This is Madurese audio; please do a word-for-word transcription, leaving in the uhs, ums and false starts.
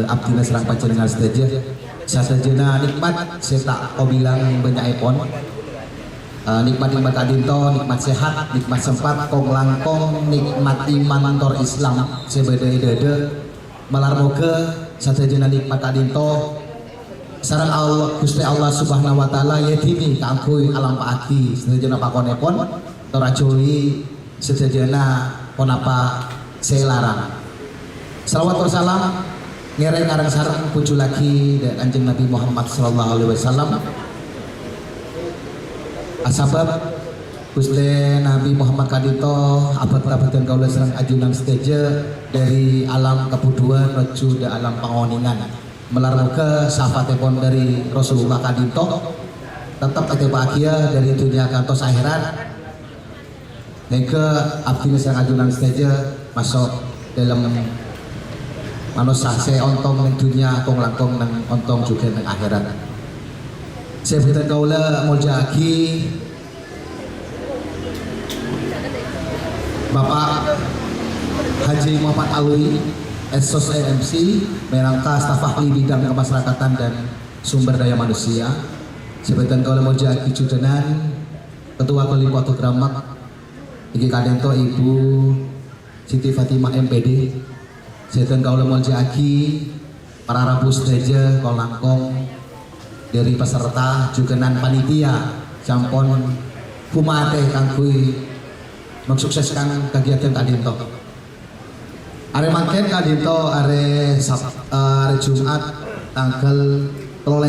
abdhina sareng panjhennengngan sadhâjâ. Sadhâjâna nikmat sè ta' kabilang bânnya'èpon. Eh, nikmat-nikmat ka'dinto, nikmat sehat, nikmat sempat, kong-langkong nikmat iman tor Islam sè bâdâ è dâdâ. Malar moghâ sadhâjâna nikmat ka'dinto sareng Allah, Ghustè Allah Subhanahu wa Ta'ala èdhini kaangghuy alampa'aghi sadhâjâna pakonèpon, tor ajhâuwi sadhâjâna ponapa sè larang. Shalawat tor salam ngèrèng areng-sareng pojhullaghi dâ' Kanjeng Nabi Muhammad sallallahu alaihi wasallam. Asabâb Ghustè Nabi Muhammad ka'dinto abhâkta bhâdhân kaulâ sareng ajunan sadhâjâ dâri alam kabudhuwân nojjhu dâ' alam pangonèngan. Malar moghâ syafaatèpon dâri Rasulullah ka'dinto tetep ètepa'aghiyâ dâri dhunnya kantos akhèrat. Nèngghâ abdhina sareng ajunan sadhâjâ maso' dâlem manossa sè ontong neng dhunnya, kong-langkong neng ontong jhughân neng akhèrat. Sè bhâdhân kaulâ molja'aghi Bapak Haji Muhammad Alwi, Esos E M C, mènangka staf ahli bidang kemasyarakatan dan sumber daya manusia. Sè bhâdhân kaulâ molja'aghi jhughânan Ketua Kolim Potogramek, inggih ka'dinto Ibu Siti Fatimah M P D. Sè bhâdhân kaulâ molja'aghi para rabu sadhâjâ, kong-langkong dâri peserta, jhughânan panitia, sampon bhâmatè kaangghuy mensukseskan kagiatan ka'dinto. Arè mangkèn ka'dinto arè Sab-, arè Jumat tangghâl